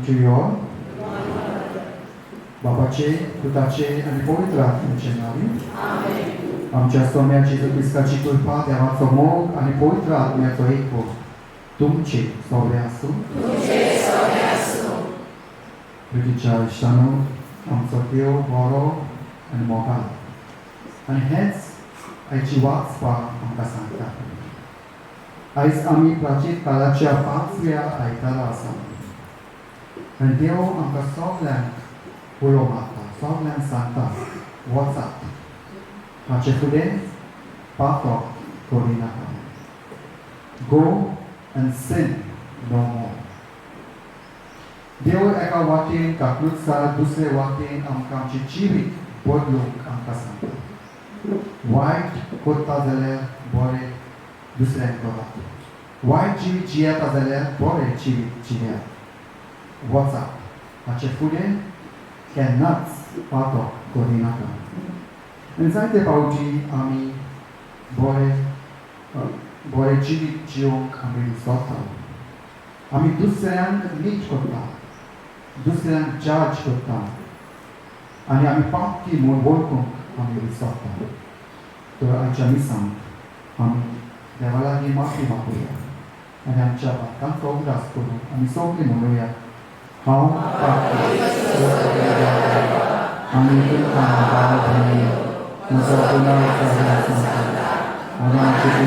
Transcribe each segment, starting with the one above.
Morning to you all. बाबाचे, पुताचे आनी पवित्र आत्म्याचे नांवी. आमच्या सोम्या जेजू क्रिस्ताची कृपा, देवाचो मोग आनी पवित्र आत्म्याचो एकवट तुमचे सगळे आसूं. प्रितीच्या इश्टानो, आमचो देव बरो आनी मोगाळ आनी हेंच आयची वाचपाक आमकां सांगता. आयज आमी प्राचीन काळाच्या पांचव्या आयतारा आसा आनी देव आमकां सगल्यांक उलो मारता, सगल्यांक सांगता, वचात, हाचे फुडें पातक करिनाका. Go and sin no more. देव एका वाटेन काकलूत, दुसरे वाटेन आमकां आमचें जिवीत बदलूंक आमकां सांगता. वायट करता जाल्यार बरें दुसऱ्यांक करात, वायट जिवीत जियेता जाल्यार बरें जिवीत जियात. वचात, हाचे फुडें केन्नाच पातक करिनाका. आनी जायते फावटी आमी बरें बरें जिवीत जिवंक आमी विसरता. आमी दुसऱ्यांक नीट करता, दुसऱ्यांक जज करता आनी आमी पापी म्हूण वळखूंक आमी विसरता. तर आयच्या मिसांत आमी देवा लागीं माफी मागुया आनी आमच्या पातकांचो उगडास करून आमी सगळीं म्हणुया, हांव पापी, आनी तुमकां भाव भयणी म्हजो गुन्यांव सांगता. आनी आनी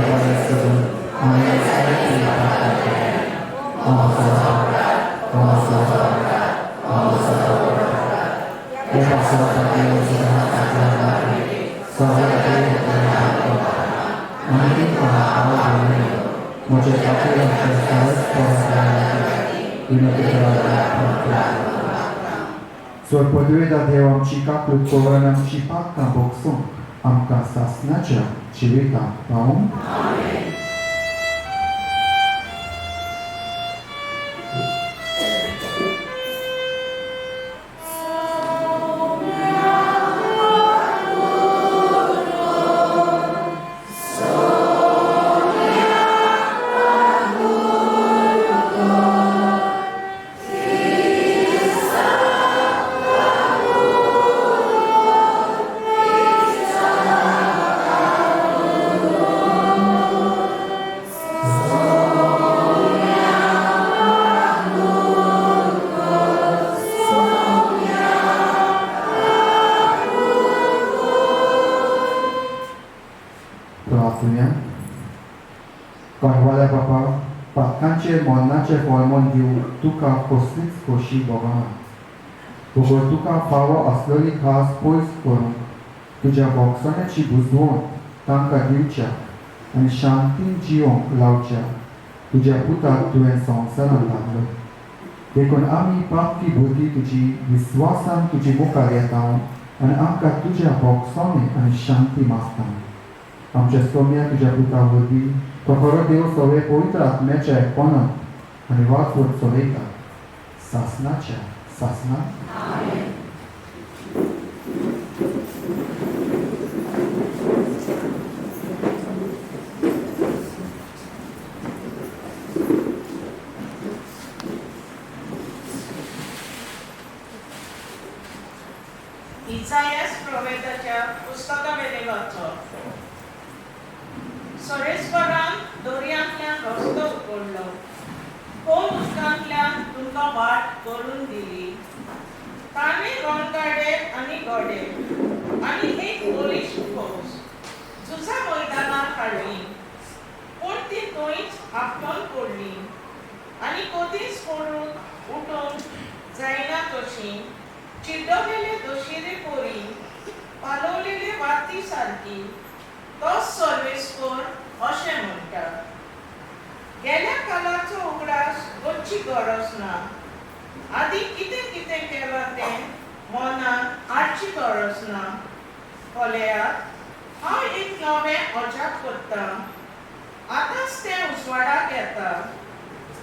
बरें सोदून आमी सारकी पापां केल्या. म्हजो अपराध, म्हजो अपराध, म्हजो अपराध. देवा सदां सगळ्या आनी तुमकां भाव भयणी म्हजे खातीर आमच्या सहज विनंती करात. चड पदवेदा देव आमची काकूत करून आमची पातकां भोगसूंक आमकां सासणाच्या जिविताक पावूं. प्रार्थुया. कोणवाल्या बापा, पातकांचेर मरणाचें फॉर्मोन दिवंक तुका कसलीच खोशी भोगना, बगर तुका फावो आसलेली खास पयस करूंक तुज्या भोगसण्याची बुजवण तांकां दिवच्या आनी शांतीन जिवंक लावच्या तुज्या पुताक तुवें संवसारांत धाडलो. देखून आमी पापी बुद्धी तुजी विस्वासान तुजी मुखार येता आनी आमकां तुज्या भोगसणे आनी शांती मागता. आमच्या सोम्या तुज्या पुता वरवीं, तो खरो देव सगळे पवित्र आत्म्याच्या एकपणांत आनी वाचवत चलयता सासनाच्या सासना. इसायास प्रोफेताच्या पुस्तकावेलें वाचप. सोरेस्वरान दर्यांतल्यान रस्तो उगडलो, खोल उदकांतल्यान तुमकां वाट करून दिली. ताणें रणगाडे आनी घोडे आनी एक बळिश्ट फौज झुजा मैदानार हाडली, पूण ती थंयच आपटून पडली आनी कदीच पडून उठूंक जायना तशी चिड्डलेले दशिरे परी पालवलेले वाती सारकी. तोच सर्वेस्पर अशें म्हणटा. गेल्या कालाचो उगडास करची गरज ना, आदी कितें कितें केलां तें मनान हाडची गरज ना. पळयात, हांव एक नवें अजाप करतां, आतांच तें उजवाडाक येता,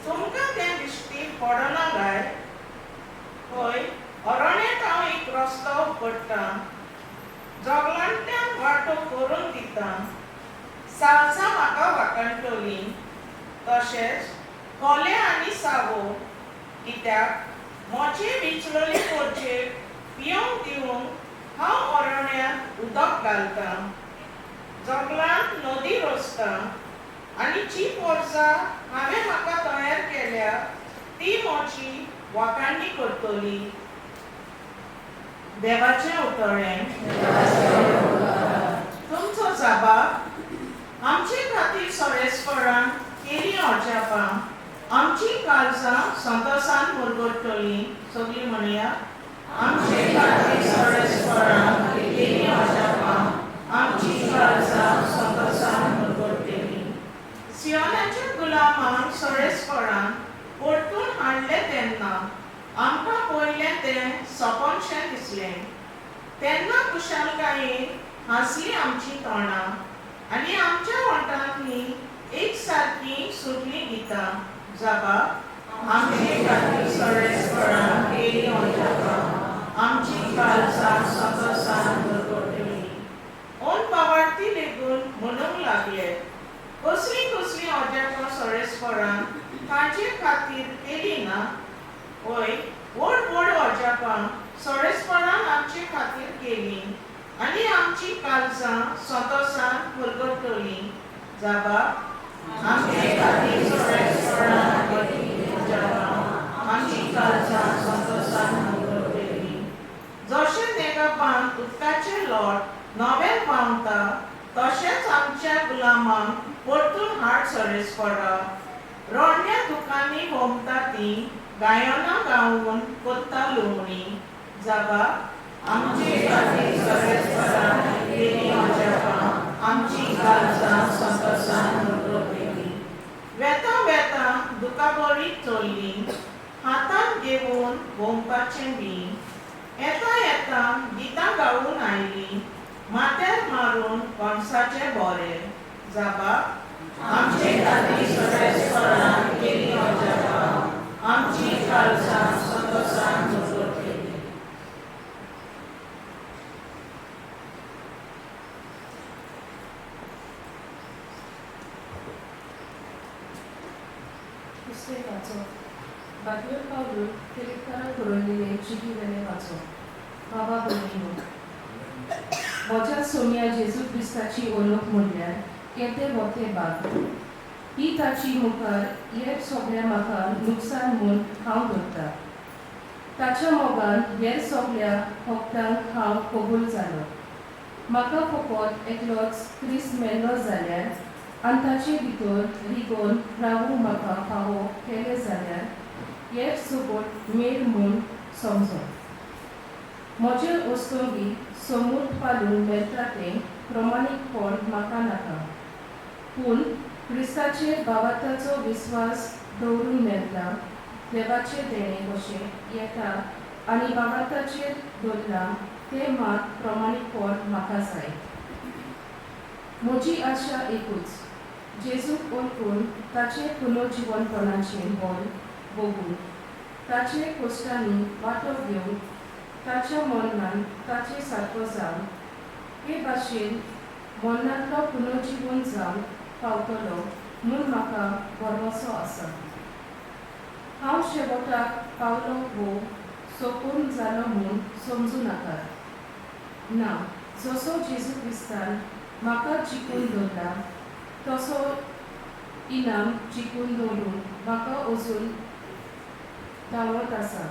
तुमकां तें दिश्टी पडना काय? हय, अरण्यांत हांव एक रस्तो उगडटां, जोगलांतल्यान वाटो करून दितां. सालसां म्हाका वाखाणटलीं, तशेंच कोले आनी सावो, कित्याक म्हजे विचलोले पोरचेर पियोंक दिवंक हांव अरण्यांत उदक घालतां, जंगलांत नदी रचतां आनी जी पोरसां हांवें म्हाका तयार केल्या ती म्हजी वाखाणणी करतली. देवाचें उतळें. तुमचो जाबाब. आमचे खातीर सोरेस्परान केली अजापां, आमची काळजां संतोसान मुरगट्टलीं. सगळीं म्हणया, आमचे खातीर सोरेस्परान केली अजापां, आमची काळजां संतोसान मुरगट्टलीं. सियोनाच्या गुलामांक सोरेस्परान परतून हाडलें तेन्ना आमकां पळयलें तें सपनशें दिसलें. तेन्ना खुशालकायेन हांसली आमची तोंडां आनी आमच्या वोंठांतलीं एक सारकीं सुटलीं गितां. जाबाब. आमचे खातीर सोरेस्परान केली अजापां, आमची काळजां संतोसान मुरगट्टलीं. ओन बावार्थी लेगून म्हणूंक लागले, कसलीं कसलीं अजापां सोरेस्परान तांचे खातीर केली ना. हय, व्हड व्हड अजापां सोरेस्परान आमचे खातीर केलीं आनी आमची काळजां संतोसान मुरगट्टलीं. जाबाब. आमचे खातीर सोरेस्परान केली अजापां, आमची काळजां संतोसान मुरगट्टलीं. जशें नेगाबान उदकाचें लोट नवें व्हांवता तशेंच आमच्या गुलामांक परतून हाड सोरेस्परा. रोडण्या दुकांनी होमता ती गायनां गावन कोत्ता लुवणी. जाबाब. आमचे खातीर सोरेस्परान केली अजापां, आमची काळजां संतोसान मुरगट्टलीं. वेता वेता दुकाबरी चल्ली, हातांत घेवन भोंवपाचें बी. येता येता गितां गावन आयलीं, माथ्यार मारून कणसाचे बोरे. जाबाब. आमचे खातीर सोरेस्परान केली अजापां, आमची काळजां संतोसान मुरगट्टलीं. दुसरें वाचप. बातम्यो पावलून फिलिपकारां बरयलेले चिटी वेलें वाचप. बाबा भयणीनो, म्हज्या सोन्या जेजू क्रिस्ताची ओळख म्हणल्यार केदें मोठें भाग. ही ताची मुखार हेर सगळ्या म्हाका नुकसान म्हूण हांव धरता. ताच्या मोगान हेर सगळ्या भक्तांक हांव कबूल जालो. म्हाका फकत एकलोच क्रिस्त मेल्लो जाल्यार आनी ताचे भितर रिगोवन रावूंक म्हाका फावो केलें जाल्यार हेर सोबत मेळ म्हूण समजो. म्हजे वस्तोंगी समूर पालून मेळटा तें प्रमाणीकपण म्हाका नाका, पूण क्रिस्ताचेर बाबाताचो विस्वास दवरून मेळटा देवाचें देणें कशें येता आनी बाबाताचेर दवरलां तें मात प्रमाणीकपण म्हाका जाय. म्हजी आशा एकूच, जेजूक वळखून ताचें पुनर्जिवनपणाचें बळ भोगून ताचे कश्टांनी वांटो घेवन ताच्या मरणान ताचे सारको जावन हे भाशेन मरणांतलो पुनर्जिवन जावन पावतलो म्हूण म्हाका भरवंसो आसा. हांव शेवटाक पावलो वो सोपून जालो म्हूण समजूं नाकात. ना, जसो जेजू क्रिस्तान म्हाका जिखून दवरला तसो इनाम जिखून दवरून म्हाका अजून धांवत आसा.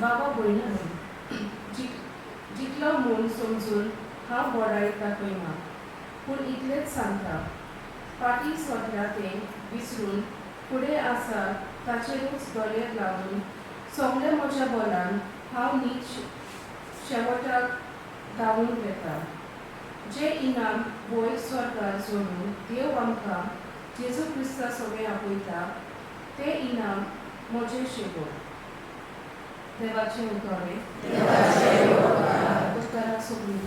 बाबा भयणानो, जिखलो म्हूण समजून हांव बडाय दाखयना, पूण इतलेंच सांगता, फाटीं सरला तें विसरून फुडें आसा ताचेरूच दोळे लावन सगळ्या म्हज्या बलान हांव नीट शेवटाक धांवून वेता. जें इनाम वयर स्वर्गार जोडून देव आमकां जेजू क्रिस्ता सगळें आपयता तें इनाम म्हजें शेवट. देवाचें उतोरें. उपकाराक सगळीं.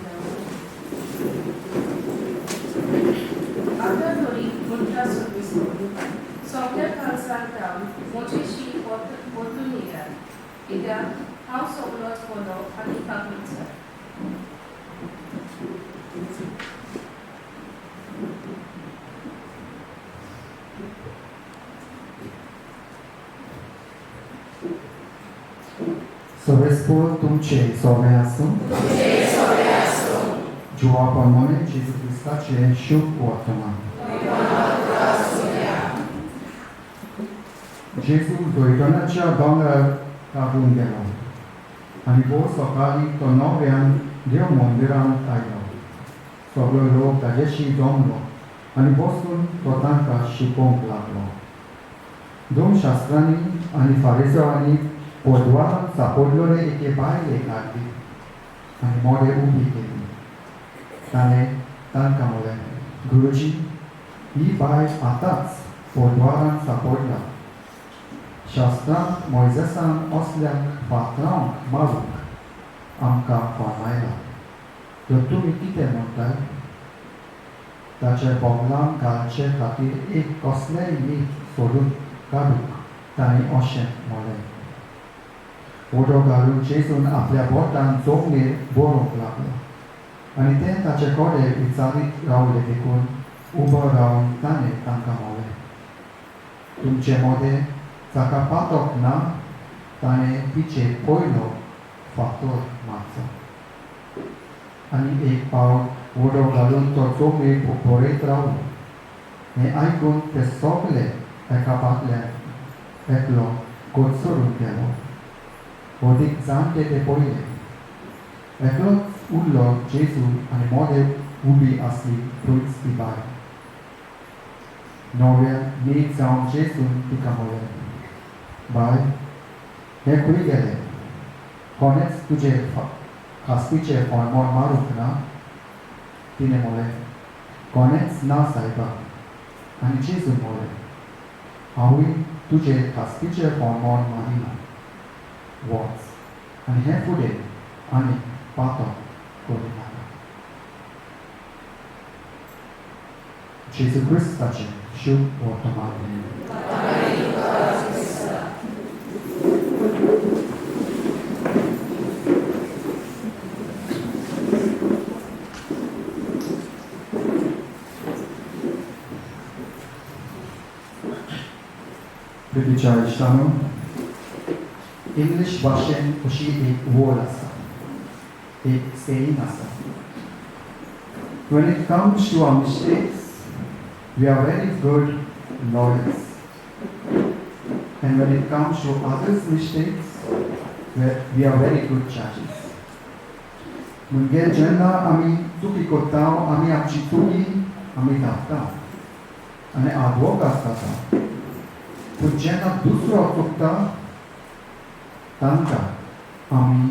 आतां तरी म्हणटा सर्वीस सगळ्या काळजान रावन म्हजेशी परतून येयात, कित्याक हांव सगळोच बरो आनी काकूट जाय. सोरेस्पोर तुमचे सोवे आसूं. जिवा प्रमाणे जेजू क्रिस्ताचें शुभ वर्तमान. जेजू जैतनाच्या दोंगरार काडून गेलो आनी भोव सकाळीं तो नव्यान देव मंदिरांत आयलो. सगळो लोक ताजेशी जमलो आनी बसून तो तांकां शिकोवंक लागलो. दोन शास्त्रांनी आनी फारिसांनी पोदवारान सापडलेले एके बायलेक हाडली आनी मोडे उबी केली. ताणें तांकां म्हणलें, गुरुजी, ही बायल आतांच पोदवारान सापडला. शास्त्रांत मोयजेसान असल्यांक फातरांक मारूंक आमकां फर्मायला, तर तुमी कितें म्हणटाय? ताच्या बोगलान घालचे खातीर एक कसलेंय नीत सोडून काडूंक ताणें अशें म्हणलें. उदक घालून जेजून आपल्या बोटान जमनीर बरोवंक लागलो आनी तें ताचे कडेन विचारीत रावलें. देखून उबो रावन ताणें तांकां म्हणलें, तुमचे मदें जाका पातक ना ताणें तिचे पयलो फातर मारचो. आनी एक पावट उदक घालून तो जमनीर बरयत रावलो. हें आयकून ते सगळे एका फाटल्यान एकलो कोसळून गेलो. अदीक जाणटे ते पयले एकलोच उरलो जेजू आनी मोदे उबी आसली थंयच ती बायल. नव्यान नीट जावन जेजून तिका म्हणलें, बाय, हें खंय गेलें? कोणेंच तुजें खास्तीचें फळमळ मारूंक ना? तिणें म्हणलें, कोणेंच ना सायबा. आनी जेजून म्हणलें, हांवूय तुजें खास्तीचें फळमळ मारिना. वच आनी हें फुडें आनी पातक करिनाका. जेजू क्रिस्ताचें शुभ वर्तमान. प्रितीच्या इश्टांनो, इंग्लीश भाशेन अशी एक वळ आसा, एक सेईंग आसा. When it comes to our mistakes, we are very good lawyers. And when it comes to others' mistakes, we are very good judges. म्हणजे जेन्ना आमी चुकी करता, आमी आमची चुकी आमी धापता आनी आदवोगाद जाता. पूण जेन्ना दुसरो चुकता तांकां आमी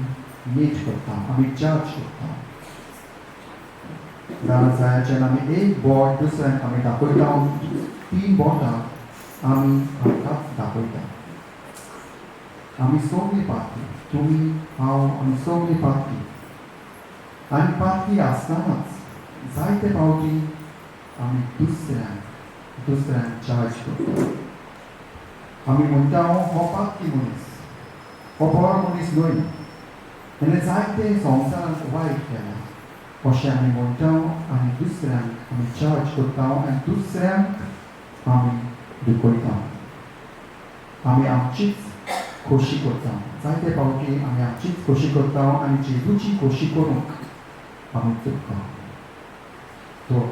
नीट करता, आमी जज करता. जाणा जाय, जेन्ना आमी एक बोट दुसऱ्यांक आमी दाखयता, तीन बोटां आमी आमकांच दाखयता. आमी सगळीं पातकी, तुमी हांव आमी सगळीं पातकी. आनी पातकी आसतनाच जायते फावटी आमी दुसऱ्यांक जज करता. आमी म्हणटा, हो पातकी मनीस, हो बरो मनीस न्हय, हेणें जायते संवसारांत वायट केलां, अशें आमी म्हणटा आनी दुसऱ्यांक आमी जज करता आनी दुसऱ्यांक आमी दुखयता. आमी आमचीच खोशी करता. जायते फावटी आमी आमचीच खोशी करता आनी जेजूची खोशी करूंक आमी चुकता. तो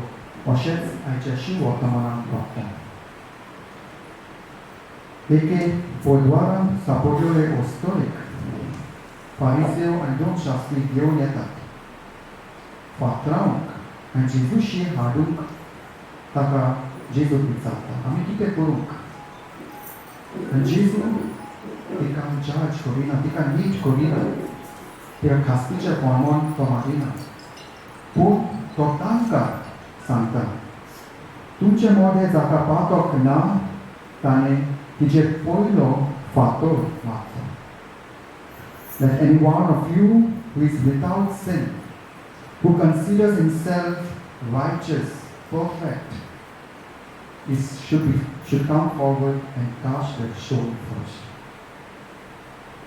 अशेंच आयच्या शिव वर्तमानांत घडटा. एके पोदवारान सापडलेले अस्तोरेक फारिसेव आनी दोन शास्त्री घेवन येतात फातरावंक आनी जेजूशी हाडूंक. ताका जेजूक विचारता, आमी कितें करूंक? आनी जेजू तिका जज करिना, तिका नीट करिना, तिका खास्तीचें फळमण तो मारिना. पूण तो तांकां सांगता, तुमचे मोदें जाका पातक ना ताणें तिचे पयलो फातर मारचो. Let any one of you who is without sin, who considers himself righteous, perfect, should come forward and cast that stone first.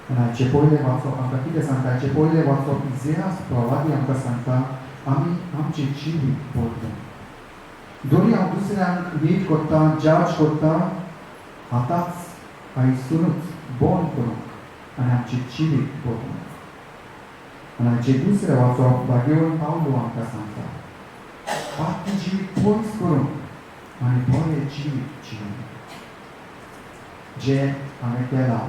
आनी आयचे पयलें वाचप आमकां कितें सांगता? आयचे पयलें वाचप इजेहास प्रवादी आमकां सांगता, आमी आमचें जिवीत बदलूं. जरी हांव दुसऱ्यांक नीट करता, जज करता, आतांच आयसुनूच बंद करूंक आनी आमचें जिवीत बदलूंक. आनी आयचें दुसरें वाचप भाग्यवंत पावलू आमकां सांगता, पातकी जिवीत पयस करूंक आनी बरें जिवीत जिवूंक. जें हांवें केलां,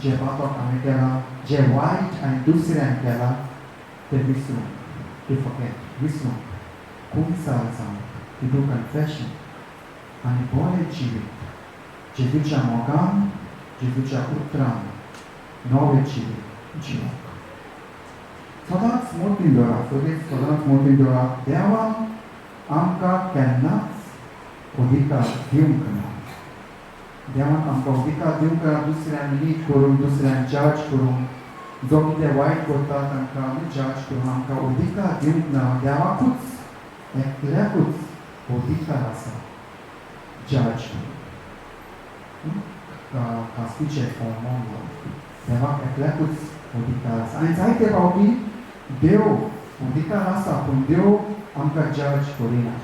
जें पातक हांवें केलां, जें वायट हांवें दुसऱ्यान केलां तें विसरूंक, टू फॉरगेट, विसरूंक, कुमसार जावंक, टू do confession आनी बरें जिवीत जेजूच्या मोगान, जेजूच्या उतरान नवें जिवीत जिवंक. सदांच मोतीन दवरात, सदांच मोतीन दवरात, देवान आमकां केन्नाच अधिकार दिवंक ना. देवान आमकां अधिकार दिवंक ना दुसऱ्यांक लीड करूंक, दुसऱ्यांक जज करूंक, जो कितें वायट करता तांकां आमी जज करूंक आमकां अधिकार दिवंक ना. देवाकूच एकल्याकूच अधिकार आसा जज करूंक, कास्तीचें फॉर्मोन लावंक देवाक एकल्याकूच अधिकार आसा. आनी जायते फावटी देव अधिकार आसा पूण देव आमकां जज करिना.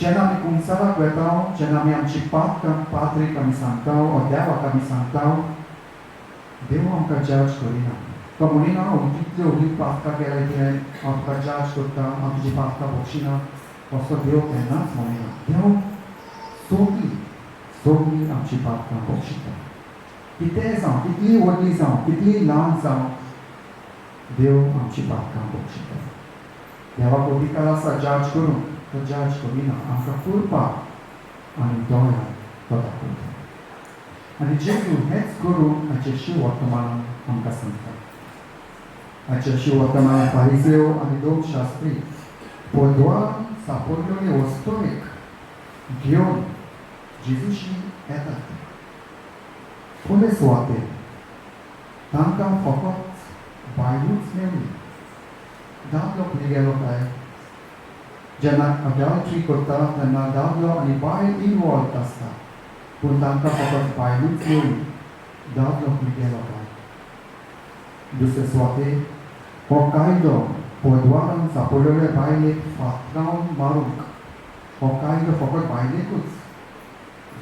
जेन्ना आमी कुमसाराक वेता, जेन्ना आमी आमची पातकां पाद्रीक आमी सांगता वा देवाक आमी सांगता, देव आमकां जज करिना. तो म्हणिना हांव कितल्यो व्हडली पातकां केल्याय तुवें, हांव तुका जज करता, हांव तुजी पातकां बक्षिना, असो देव केन्नाच म्हणिना. देव सगळीं सगळीं आमची पातकां बक्षिता. कितेंय जावं, कितली व्हडली जावं, कितली ल्हान जावं, देव आमची पातकां बक्षिता. देवाक अधिकार आसा जज करूंक, तो जज करिना. आमकां कृपा आनी दया तो दाखयता. आनी जेजू हेंच करून हाचें शिव वर्तमानान आमकां सांगता. हाचें शिव वर्तमानान फारिजेव आनी लोकशास्त्री पदवान सापडलेले वस्तूक घेवन जेजूशी येतात. फुडें सुवातेर तांकां फकत बायलूच मेळ्ळी. दादलो खंय गेलो काय? जेन्ना अडल्ट्री करता तेन्ना दादलो आनी बायल इनवॉल्व आसता, पूण तांकां फकत बायलूच मेळ्ळी. दादलो खंय गेलो काय? दुसरे सुवातेर हो कायदो पदवारान सापडलेले बायलेक फातरावन मारूंक, हो कायदो फकत बायलेकूच,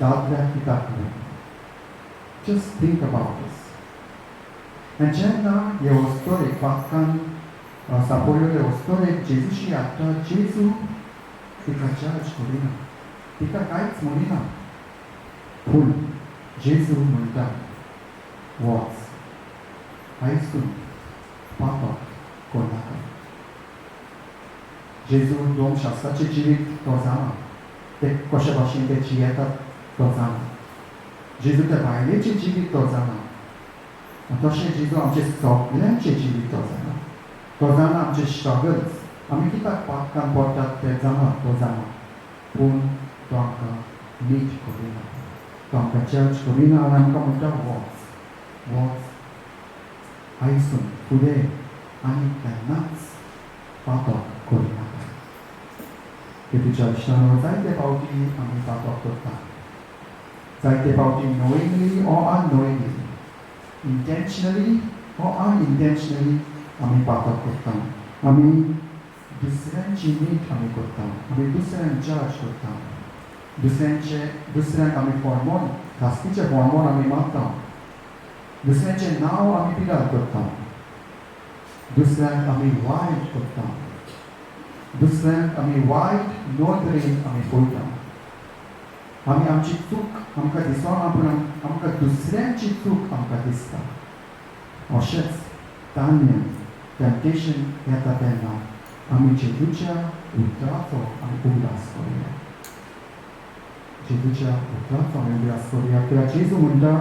दादल्याक कित्याक न्हय? Just think about this. आनी जेन्ना हे वस्तोरेक पातकान सापडलेले वस्तोरेक जेजूशी हाडटा, जेजू तिका जज करिना, तिका कांयच म्हणिना, पूण जेजू म्हणटा, वच आयसून पातक करनाका. जेजू दोन शास्त्राचें जिवीत तो जाणा, ते कशे भाशेन ते जियेतात तो जाणा. जेजू त्या बायलेचें जिवीत तो जाणा, तशें जेजू आमचें सगल्यांचें जिवीत तो जाणा. तो जाणा आमचे स्ट्रगल्स, आमी कित्याक पातकान पडटात ते जाणा, तो जाणा. पूण तो आमकां नीट करिना, तो आमकां जज करिना आनी आमकां म्हणटा, वच वच आयसून फुडें आनी केन्नाच पातक करिनाका. तेतूच्या इश्टानो, जायते फावटी आमी पातक करता, जायते फावटी knowingly or unknowingly, intentionally or unintentionally आमी पातक करता. आमी दुसऱ्यांची नीट आमी करता, आमी दुसऱ्यांक जज करता, दुसऱ्यांक आमी फॉर्मोन, खास्तीचें फॉर्मोन आमी मारता, दुसऱ्यांचें नांव आमी पिडार करता, दुसऱ्यांक आमी वायट करता, दुसऱ्यांक आमी वायट नदरेन आमी पळयता. आमी आमची चूक आमकां दिसना, पूण आमकां दुसऱ्यांची चूक आमकां दिसता. अशेंच तान्य टेम्पटेशन येता तेन्ना आमी जेजूच्या उतराचो आमी उगडास करुया, जेजूच्या उतराचो आमी उगडास करुया. कित्याक जेजू म्हणटा,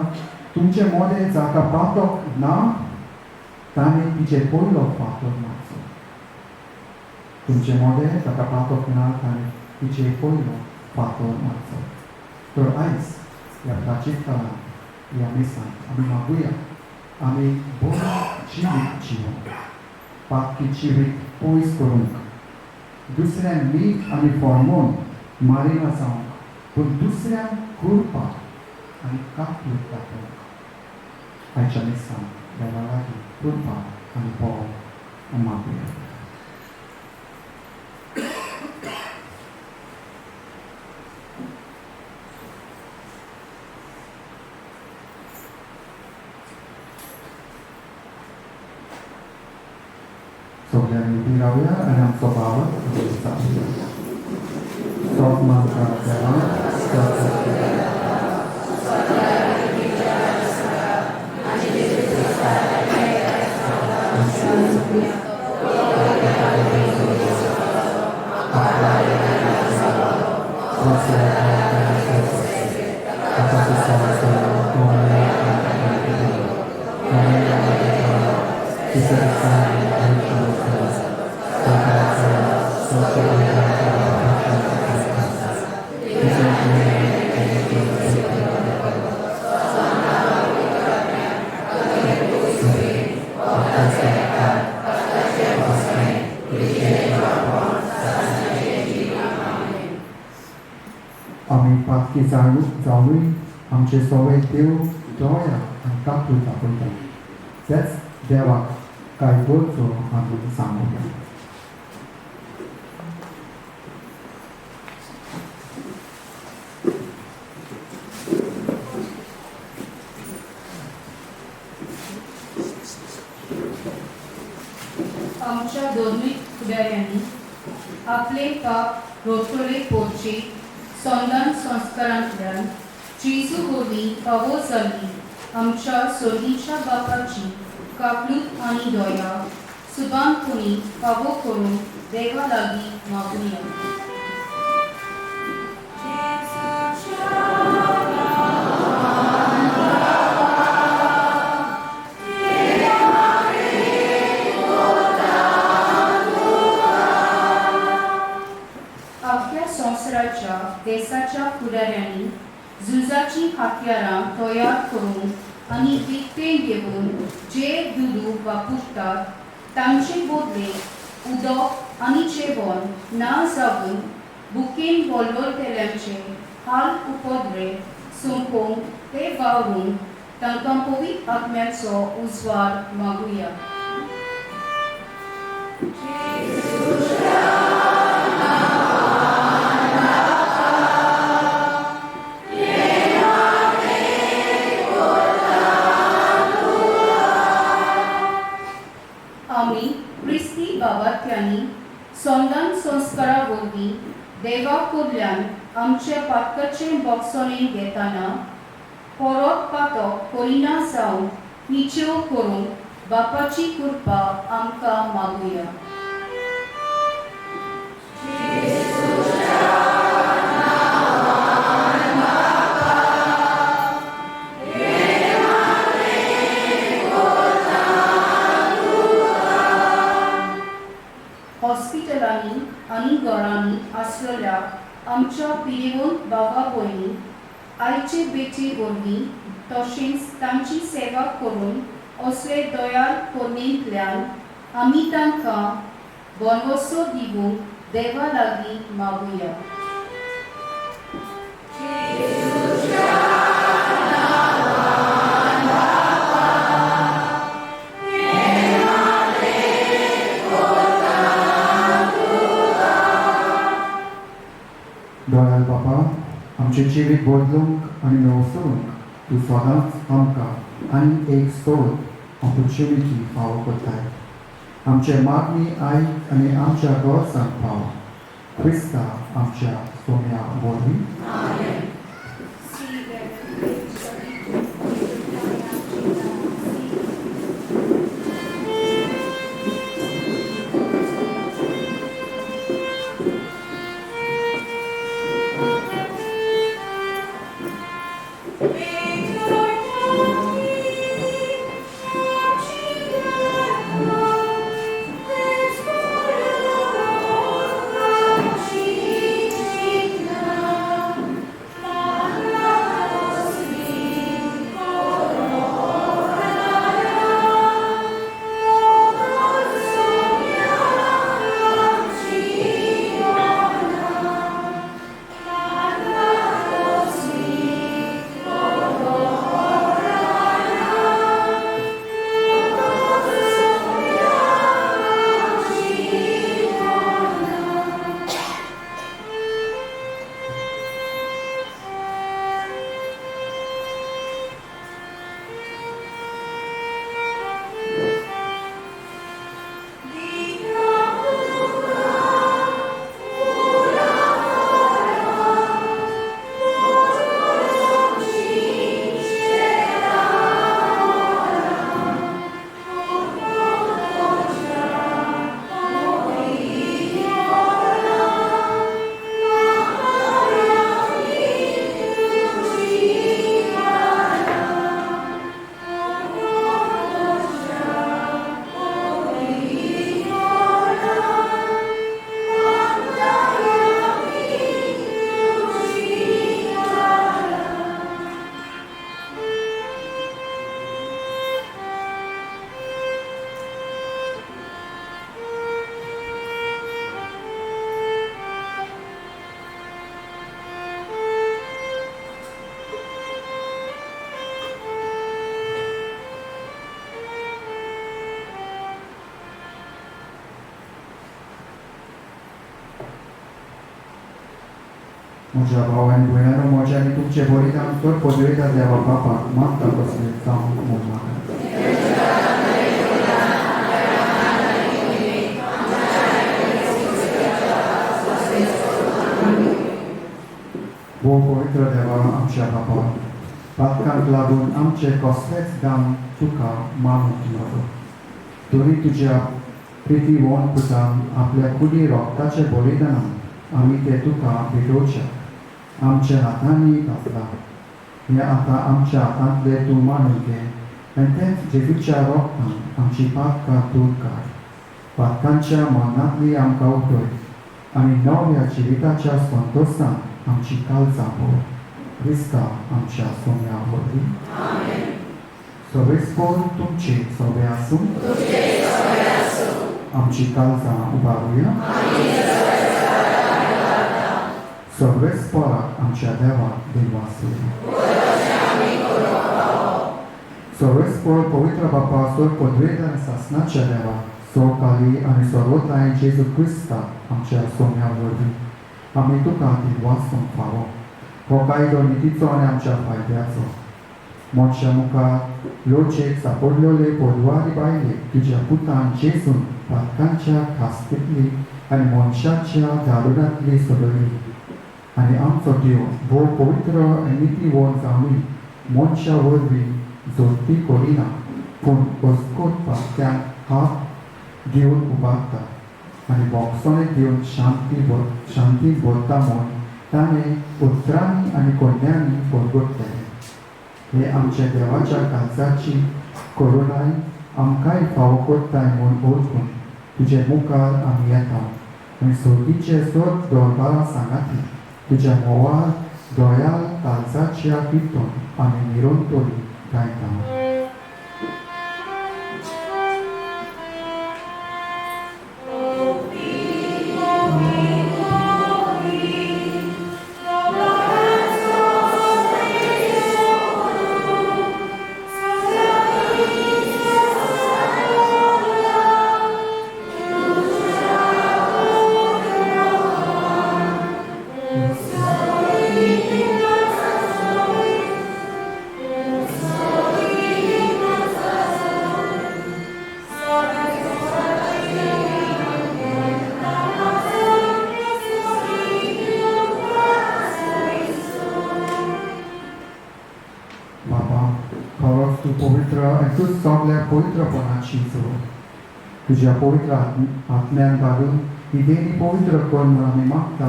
तुमचे मोदें जाका पातक ना ताणें तिचे पयलो फातर मारचो. तुमचे मोदें जाका पातक ना ताणें तिचे पयलो फातर मारचो. तर आयज ह्या प्राचीन काळांत ह्या मिसांत आमी मागुया, आमी बरें जिवीत जिवंक, पातकी जिवीत पयस करूंक, दुसऱ्यांक नीट आनी फॉर्मोन मारिना जावंक, पूण दुसऱ्यांक कृपा आनी काकूट दाखोवंक आयच्या मिसांत देवा लागीं कृपा आनी बळ मागुया. सगळ्यांनी उबी रावया आनी आमचो भाव सोगमा देवा जावूय आमचे सगळे देव दया आनी काकूळ दाखयता तेच देवाक काय गरजो आमी सांगुया. आमच्या दोनूय फुडाऱ्यांनी आपले पाप रोखटोले पोरचे संदान संस्कारांतल्यान जेजू वरवीं फावो जाल्ली आमच्या सोर्गीच्या बापाची काकलूत आनी दया सुबानपणी फावो करून देवा लागीं मागुया. आपल्या संवसाराच्या देशाच्या फुडाऱ्यांनी झुजाचीं हत्यारां तयार करून आनी विकतें घेवन जे दुडू वापरतात तांचे बदले उदक आनी जेवण ना जावन बुकेन वळवळटल्यांचे हाल उपद्रे सोंपोवंक ते वावरून तांकां पवित्र आत्म्याचो उजवाड मागुया. आमी क्रिस्ती बाबात्यांनी संदान संस्कारा वरवीं देवा कडल्यान आमच्या पातकाचें बोगसणें घेतना परत पातक करिना जावन निचेव करून बापाची कृपा आमकां मागुया. हॉस्पिटलांनी आनी घरांनी आसलेल्या आमच्या पिडेवंत बाबा भयणी आयचे बेटी वरवीं तशेंच तांची सेवा करून असले दयाळ करणेंतल्यान आमी तांकां बनवसो दिवंक देवा लागीं मागुया. दयाळ बापा आमचें जिवीत बदलूंक आनी नवसूंक तूं सदांच आमकां आनी एक सोद ऑपोर्च्युनिटी फावो करताय. आमचे मागणी आयक आनी आमच्या गरजांक पाव क्रिस्ता आमच्या सोम्या वरवीं. Amen. म्हज्या भाव आनी भयणांनो, म्हज्या आनी तुमचें बलिदान चड पदवेता देवा बापाक मागता तसलें जावंक म्हूण मागात. भोव पवित्र देवा आमच्या बापा, पातकांक लागून आमचे कसलेच दान तुका मानूंक नजो. तरी तुज्या प्रितीवंत पुतान आपल्या कुडी रोगताचे बलिदानान आमी ते तुका भेटोवच्या आमच्या हातांनी घातला. हें आतां आमच्या हातांतले तूं मानून घे आनी तेंच जेजूच्या रोगतान आमची पातकां दूर काड. पातकांच्या मरणांतली आमकां उठय आनी नव्या जिविताच्या संतोशान आमची काळजां भर. क्रिस्ता आमच्या सोम्या वरवीं. सवेस्पोर तुमचे सोबे आसूं. आमची काळजां उबारुया. सर्वेस्पोराक आमच्या देवाक दिनवासुया. सर्वेस्पोर पवित्र बापा, सोर पदवेदार सासनाच्या देवा, सोकाली आनी सर्वोताय जेजू क्रिस्ता आमच्या सोम्या वरवीं आमी तुका दिनवासूंक फावो. हो कायदो नितीचो आनी आमच्या फायद्याचो. मनशा मुखार लोचेक सापडलेले पोदवारी बायलेक तुज्या पुतान जेजून पातकांच्या खास्तींतली आनी मनशाच्या दारुणांतली सोडयली. आनी आमचो देव भोव पवित्र आनी नितीवंत जावनूय मनशा वरवीं जोडटी करिना, पूण अस्कोत पातक्यांक हात दिवन उबारता आनी बोगसणें दिवन शांती भरता म्हूण ताणें उतरांनी आनी कोन्यांनी परगट केलें. हे आमच्या देवाच्या काळजाची करुणाय आमकांय फावो करताय म्हूण वळखून तुजे मुखार आमी येता आनी सर्गीचे सत दरबारा सांगाती तुज्या म्होंवाळ दयाळ काळजाच्या किर्तन आमी निरंतरी गायता. सगळ्या पवित्रपणाची जोड तुज्या पवित्र आत्म्यान घालून ही देणी पवित्र कर म्हूण आमी मागता.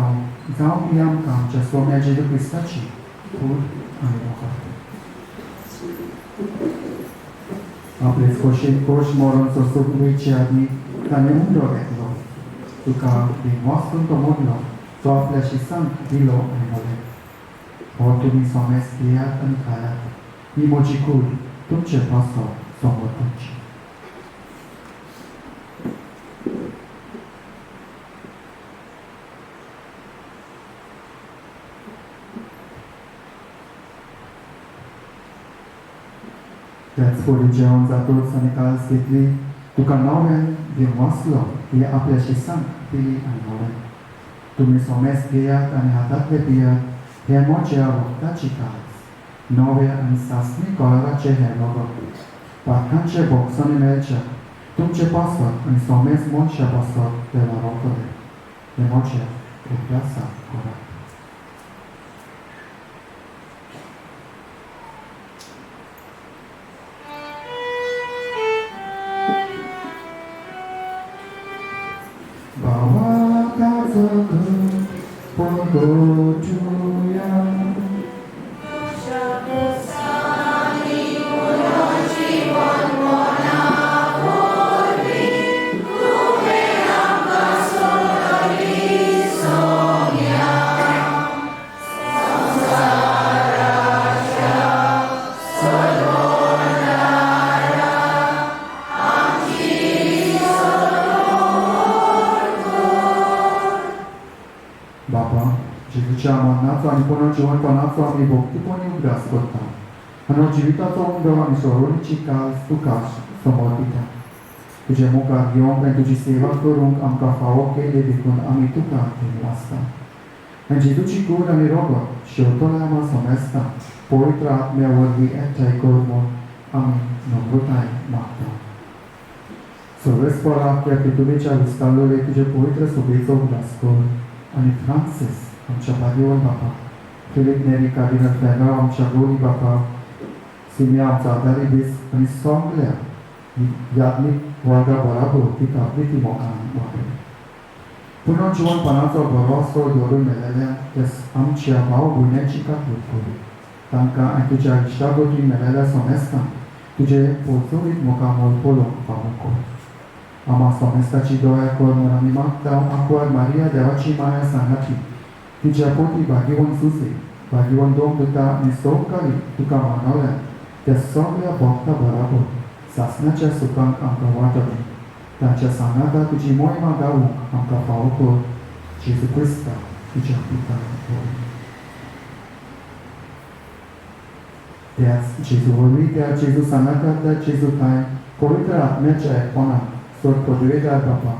जावं ती आमकां आमच्या सोम्या जेजू क्रिस्ताची कूड आनी वखद. आपले खोशेन खोश मरण सोसूंक वयचे आदीं ताणें उंडो घेतलो, तुका दिनवासून तो मोडलो, तो आपल्या शिसांक दिलो आनी म्हणलें, हो तुमी सोमेस घेयात आनी खायात, ही म्हजी कूड तुमचे पासो समर्थांची. त्याच फुडें जेवण जातोच आनी काळज घेतली, तुका नव्यान दिनवासलो, ही आपल्या शिसांक दिली आनी म्हणलें, तुमी सोमेस घेयात आनी हातांतले पियात, हे म्हज्या वखदाची काळज, नव्या आनी सासणी कळराचें हें रगत पातकांचे बोगसणे मेळच्या तुमचे पासत आनी सोमेस मनशा पासत ते वावरतले. हें म्हज्या उगडासाक करात. मरणाचो आनी पुनर्जिवनपणाचो आमी भक्तीपणी उगडास करता आनी जिविताचो उंडो आनी सोडवणीची काज तुका समर्पिता. तुजे मुखार येवंक आनी तुजी सेवा करूंक आमकां फावो केली देखून आमी तुका दिनवासता. आनी जेजूची कूड आनी रोगत शेवटोला आमकां समजता पवित्र आत्म्या वरवीं एकठांय कर म्हूण आमी नम्रताय मागता. सर्वेस्परा त्या पितुलेच्या विस्तारलेले तुजे पवित्र सभेचो उगडास कर आनी फ्रांसीस आमच्या भाग्यवान बापा, फिलीप नेरी कार्दिनाल फेर्रांव आमच्या गोरी बापा, सिमिया आमचो आदारी दीस आनी सगल्या याज्ञीक वर्गा बराबर तिका प्रिती मोगान वापर. पुनर्जिवनपणाचो भरोसो दवरून मेळिल्ल्या त्या आमच्या भाव भयण्याची काकूट करूं. तांकां आनी तुज्या इश्टागती मेळिल्ल्या समेस्तांक तुजे पोचोवीत मुखामळ पळोवंक फावो कर. आमा समेस्ताची दया कर म्हूण आमी मागता. आंकवार मारिया देवाची माया सांगाती तिच्या पोती भाग्यवन सुसे भाग्यवन दोन दुता आनी सवकाली तुका मानवल्या त्या सगल्या भक्ता बराबर सासणाच्या सुखांक आमकां वांटो दी. तांच्या सांगाता तुजी मोहिमा गावूंक आमकां फावो कर. जेजू क्रिस्ता तुज्या पुता वरवीं. त्याच जेजू वरवीं, त्या जेजू सांगाता, त्या जेजू थांय पवित्र आत्म्याच्या एकपणान सोड पदवेदार बापा,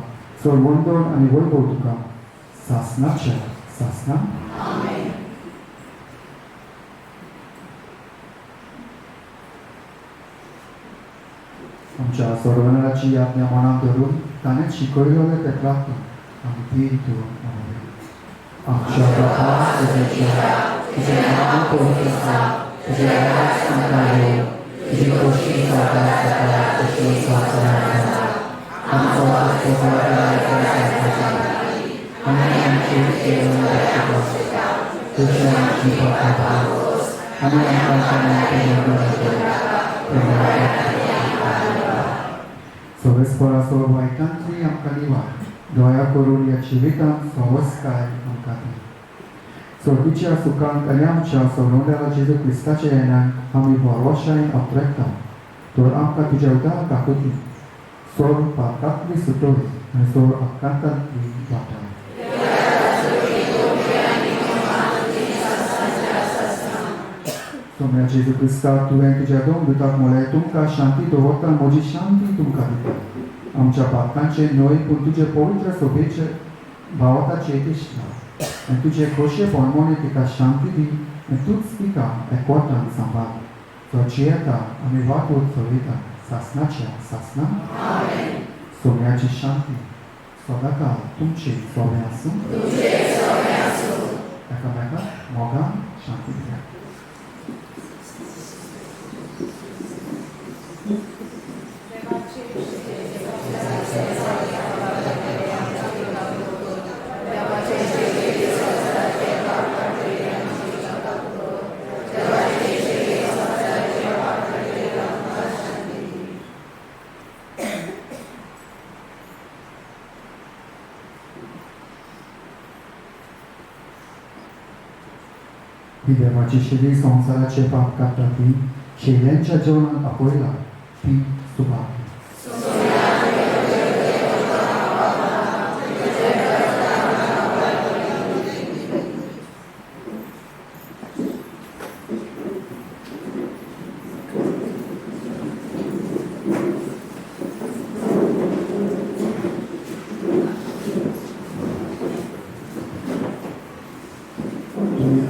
सोड वंदन आनी वैभव तुका सासणाच्या सासणा. आमच्या सोडवणाराची आज्ञा मनांत धरून ताणें शिकयलें तें प्रार्थना आमी धीर धरून म्हणुया. आमच्या बापा तुज्या तुजें नांव पवित्र जावं, तुजें राज तुमकां येवं, तुजी खोशी जाता जाता तशी संवसारांत आमचो आजचो आनी आमची तुज्या आमची आनी आमकां सवेस्परा सोड वायटांतली आमकां निवार, दया करून ह्या जिवितांत सवस्काय आमकां दी. सर्गीच्या सुखांक आनी आमच्या सोडवणारा जेजू क्रिस्ताच्या येण्याक आमी भरवशायेन अत्रेकता. तर आमकां तुज्या उदार काकुती सोड पातांतली सुटोय आनी सोड अपघातांतली वाटाय. सोम्या जेजू क्रिस्ता, तुवें तुज्या दोन दुताक म्हळें, तुमकां शांती दवरता, म्हजी शांती तुमकां दिता. आमच्या पातकांचे न्हय पूण तुजे पवित्र सभेचे भावाताचे दिश्टा आनी तुजे खोशये प्रमाणे तिका शांती दी आनी तूंच तिका एकवटान सांबाळ. तो जियेता आनी वाटूत चलयता सासणाच्या सासणा. सोम्याची शांती सदांकाळ तुमचे सोबें आसूं. एकामेकाक मोगान शांती दिया. ही देवाची शेली संवसाराचे पाप काडटा ती शेल्यांच्या जेवणाक आपयला ती सुभाग.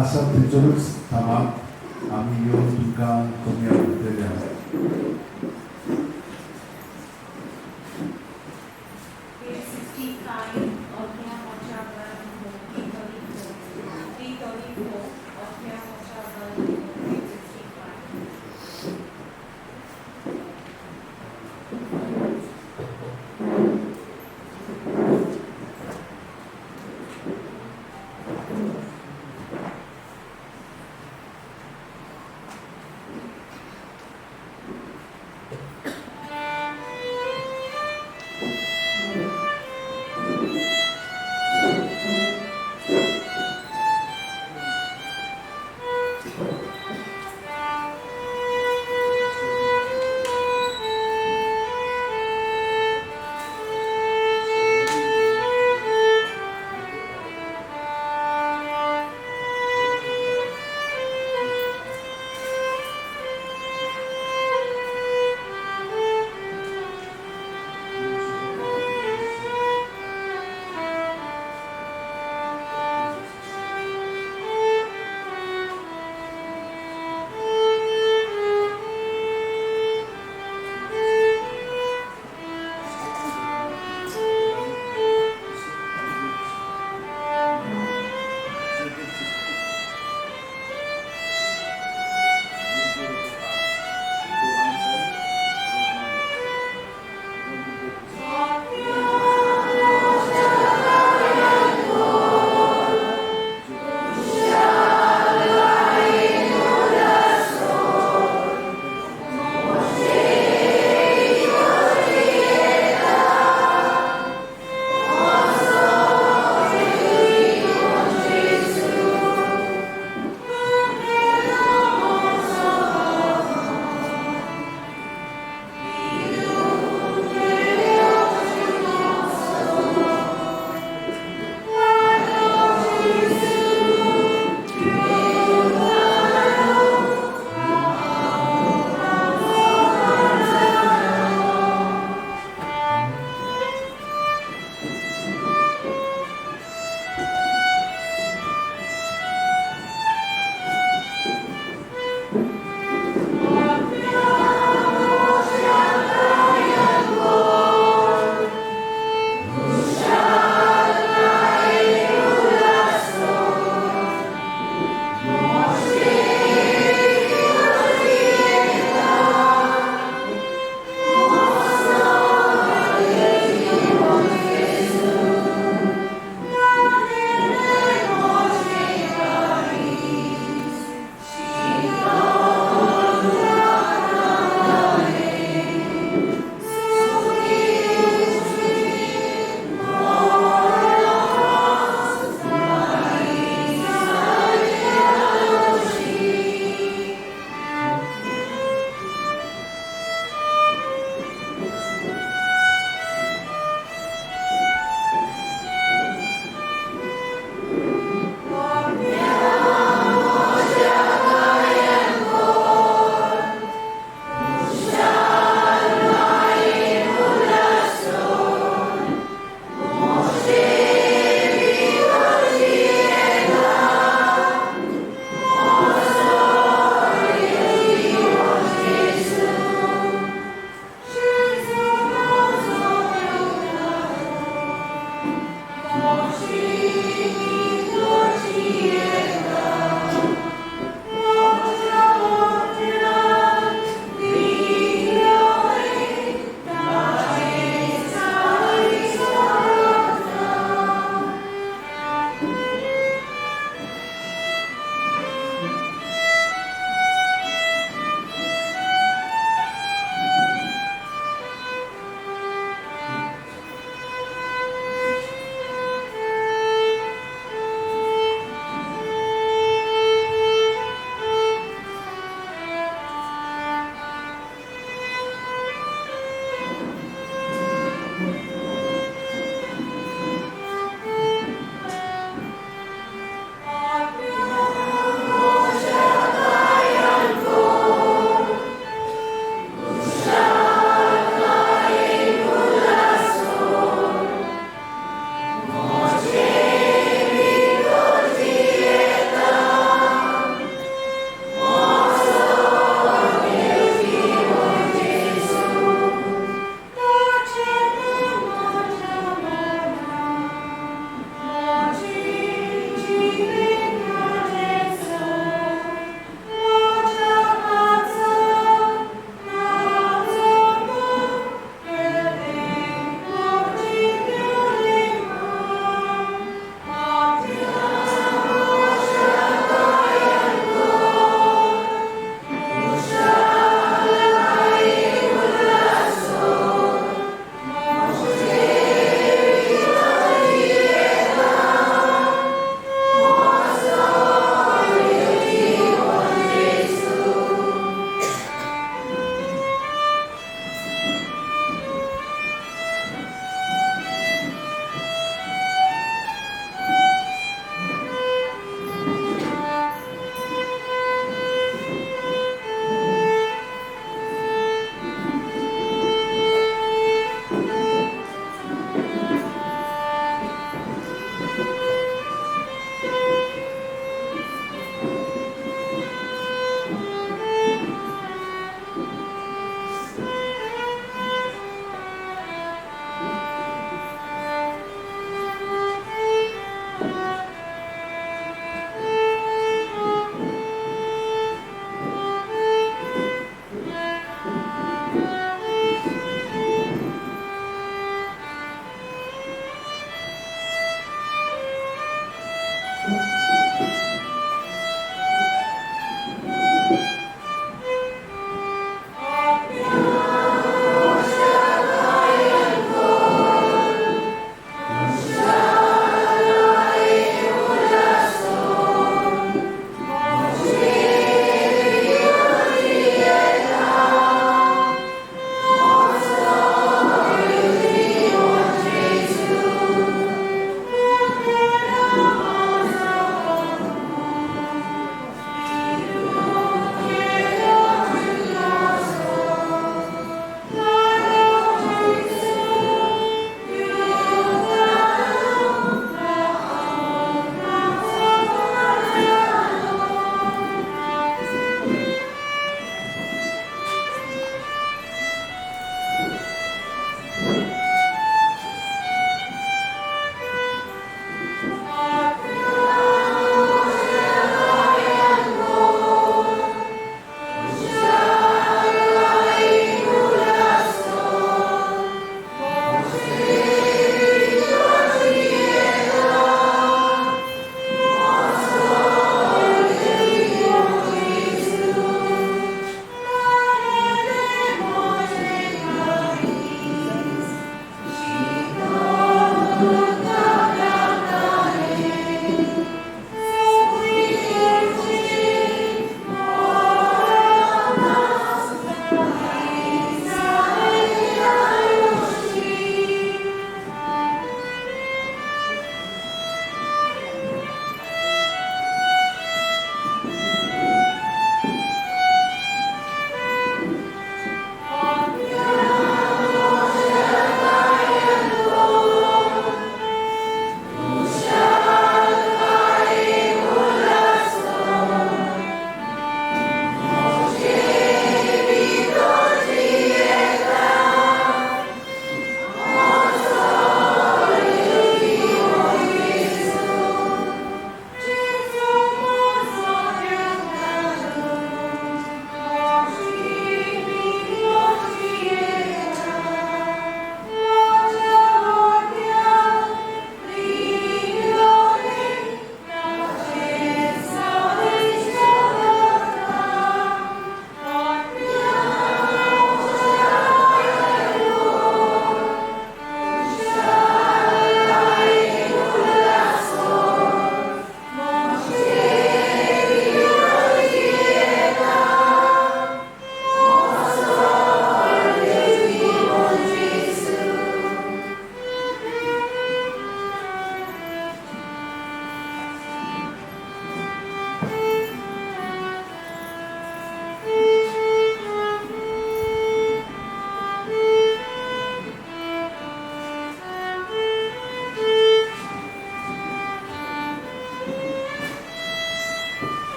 आसा थंयसरूच थांबात, आमी येवन तुमकां कमी दितले.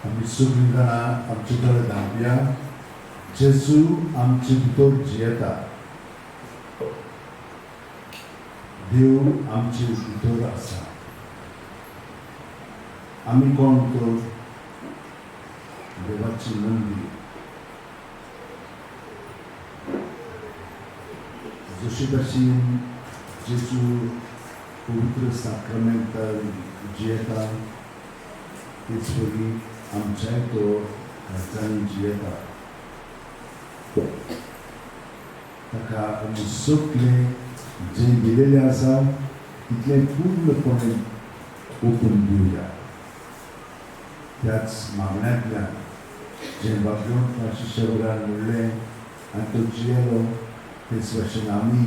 आमी सगळीं जाणां आमचे दोळे धांपया. जेजू आमचे भितर जियेता. देव आमचे भितर आसा. आमी कोण तर देवाची मंदिर. जशी भाशेन जेजू पवित्र साक्रामेंतार जियेता तेच वरी आमच्याय तो काळजांनी जियेता. ताका आमी सगळें जें दिलेलें आसा तितलें पूर्णपणे ओपून दिवया. त्याच मागण्यांतल्यान जें बाबलोन फ्रांसीस म्हणलें आनी तो जियेलो तेच भाशेन आमी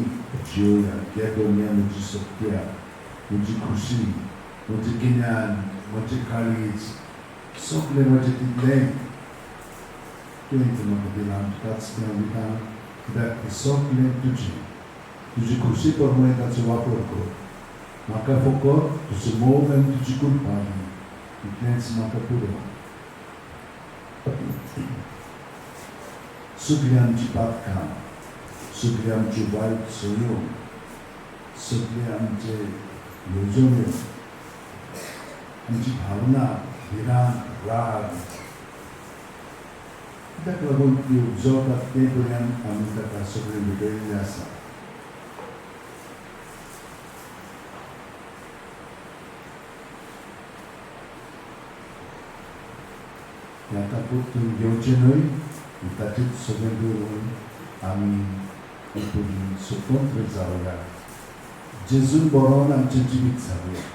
जियोया. घे दोनया म्हजी शक्त्या, म्हजी खुशी, म्हजें गिन्यान, म्हजें काळीज, सगळें म्हजें तितलें तुवें तें म्हाका दिलां. तुकाच तें हांव दिता कित्याक तें सगळें तुजें. तुजी खुशी प्रमाणे ताचो वापर कर. म्हाका फकत तुजो मोग आनी तुजी कृपा दी, इतलेंच म्हाका पुरो. सगळीं आमची पातकां, सगळी आमची वायट सयो, सगळे आमचे येवजण्यो, आमची भावना, भिरांत, राग, कित्याक लागून ती उपजवतात ते पर्यंत आमी ताका सगळें भेटयल्लें आसा. तें आतां परतून घेवचें न्हय, ताचेच सगळें दवरून आमी पयलीं स्वतंत्र जावया. जेजून बरोवन आमचें जिवीत जावया.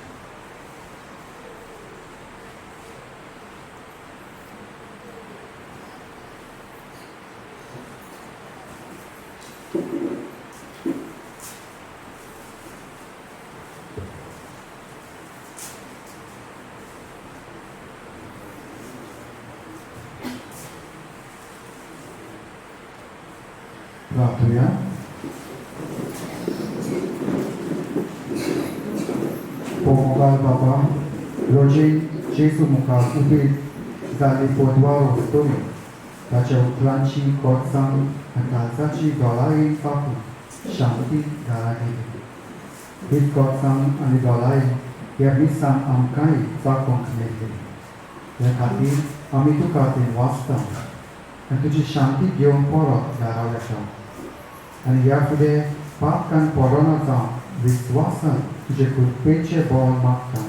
प्रार्थुया. मोगाल बाबा, रोजे जेजू मुखार उबे जाल्ली पोदवार वस्तोरी ताच्या उतरांची गोडसाण आनी काळजाची दोळाय कापून शांती घरा गेली. हीच गोडसाण आनी दोळाय ह्या मिसान आमकांय चाकोंक मेळ्ळी. ह्या खातीर आमी तुका तें वाचता आनी तुजी शांती घेवन परत घरा वता आनी ह्या फुडें पातकान पडना जावन विस्वासान तुजे कृपेचें बळ मागता.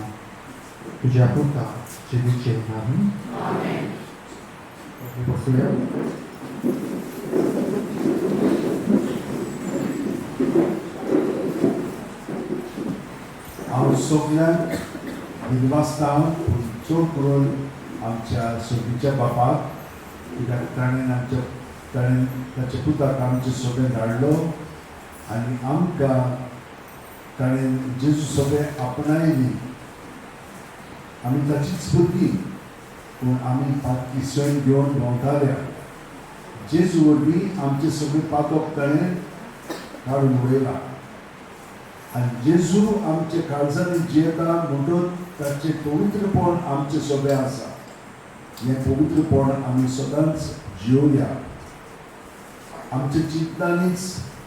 तुज्या पुता जेजूचे नांवान बसुया. हांव सगल्यांक दिनवासता, पूण चड करून आमच्या सोबीच्या बापाक, कित्याक ताणें आमच्या ताणें ताच्या पुताक आमचे सगळें धाडलो आनी आमकां ताणें जेजू सगळें आपणायली. आमी ताचीच भुरगीं, पूण आमी पातकी सैम घेवन भोंवताल्या. जेजू वरवीं आमचें सगळें पातक ताणें काडून उडयलां आनी जेजू आमच्या काळजांनी जियेता म्हणटच ताचें पवित्रपण आमचें सगळें आसा. हें पवित्रपण आमी सदांच जियोया. आमच्या चिंतनांनीच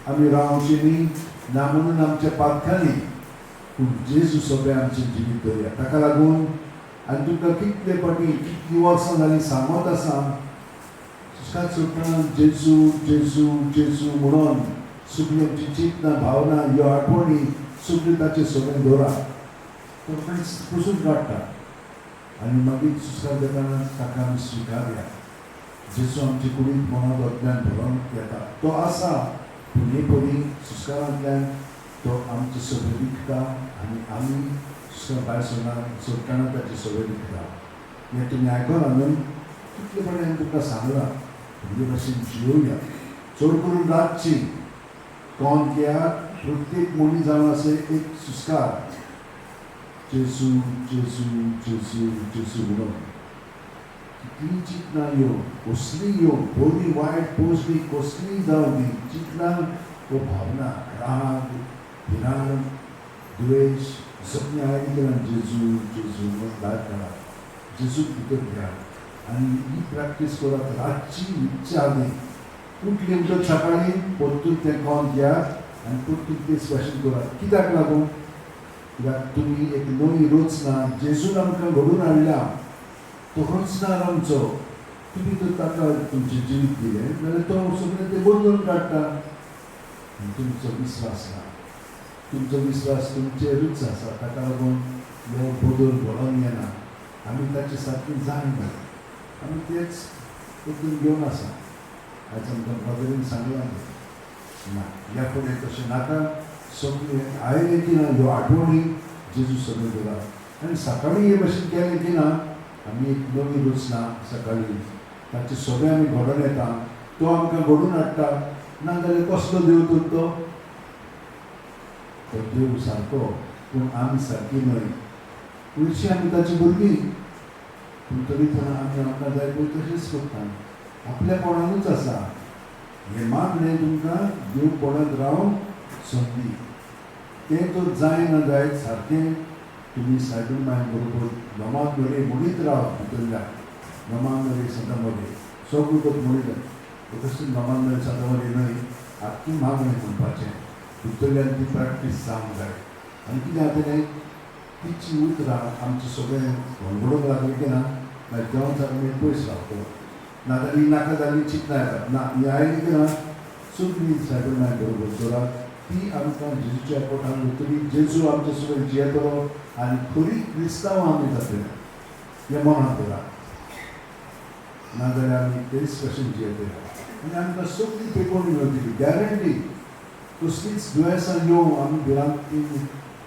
आमी रावचें न्ही, ना म्हणून आमच्या पातकांनी, पूण जेजू सगळें आमचें जिवीत दवरया. ताका लागून आनी तुमकां कितले फावटी कितलीं वर्सां जालीं सांगत आसा, सुस्कार सोडटना जेजू जेजू जेजू म्हणून सगळीं आमची चिंतनां, भावना, ह्यो आठवणी सगळ्यो ताचें सगळें दवरात. तो रोखडेंच पुसून काडटा आनी मागीर सुस्कार घेतना ताका आमी स्विकारया. जेजू आमचे कुडींत मनांत अज्ञान भरोन येता, तो आसा, पूण हे पयलीं सुस्कारांतल्यान तो आमचे सगळें विकता आनी आमी सुस्कार भायर सरना सोडटना ताचे सगळें विकता. हें तुमी आयकलां न्हय? कितले फावटी हांवें तुमकां सांगलां, भुरगे भाशेन जियोया. चड करून रातची कोण कित्याक प्रत्येक मनीस जावन आसा एक सुस्कार, जेजू जेजू जेजू जेजू म्हणून. कितलीं चिंतनां यो, कसलीं यो, बरी वायट पोसली कसलीय जावं दी, चिंतनां वो भावना, राग, भिरांत, द्वेश सगळीं आयली तेन्ना जेजू जेजू म्हणून भायर काडात, जेजूक भितर घेयात आनी ही प्रॅक्टीस करात रातची न्हिदच्या आदी. उठली उठत सकाळीं परतून तें कोण घेयात आनी परतून तेच भाशेन करात. कित्याक लागून? कित्याक तुमी एक नवी रचना जेजून आमकां घडोवन हाडल्या. तो रचणार आमचो. तुमी जर ताका तुमचें जिवीत दिलें जाल्यार तो सगळें तें बदलून काडटा. आनी तुमचो विस्वास ना, तुमचो विस्वास तुमचेरूच आसा. ताका लागून हो बदल घडोवन येना. आमी ताचे सारकी जायना, आमी तेच परतून घेवन आसा. आयज आमकां ब्रदरीन सांगलां ना, ह्या फुडें तशें नाका. सगळें आयलें की ना ह्यो आठवणी जेजू सगळें दवरात. आनी सकाळीं हे भाशेन केलें की ना आमी एक नवी रचना सकाळीं ताचे सगळें आमी घडोवन येता. तो आमकां घडोवन हाडटा. ना जाल्यार कसलो देव तर तो? तो देव सारको, पूण आमी सारकी न्हय. पयशीं आमी ताची भुरगीं, पूण तरी पण आमी आमकां जाय पळय तशेंच करता. आपल्या कोणानूच आसा हें मागणें तुमकां देव कोणाक रावन संदी. तें तर जायना जायत सारकें तुमी सायबीण माय बरोबर नमान मरे म्हणीत राव. भितरल्या नमान मरे सदां मरे सगळें वखद म्हणीत राव. तशें नमान मरे सदां मरे न्हय, आख्खी मागणें म्हणपाचें भितरल्यान ती प्रॅक्टीस जावंक जाय. आनी कितें जाता तें तिची उतरां आमचें सगळें घडघडूंक लागलें की ना मागीर देवान आमी पयस रावतलो. नाजाल्यार ही नाका जाल्ली चिंतना येतात. ना ही आयली की ना सगळीं सायबीण माय बरोबर दवरात. ती आमकां जेजूच्या पोटान उरतली. जेजू आमचे सगळें जियेतलो आनी खरी क्रिस्तांव आमी जातले हें मनांत दवरात. नाजाल्यार आमी तेच भशेन जियेतले आनी आमकां सगळी पेकोवणी मेळटली, गॅरंटी. कसलीच दुयेंसां येवं आमी भिरांती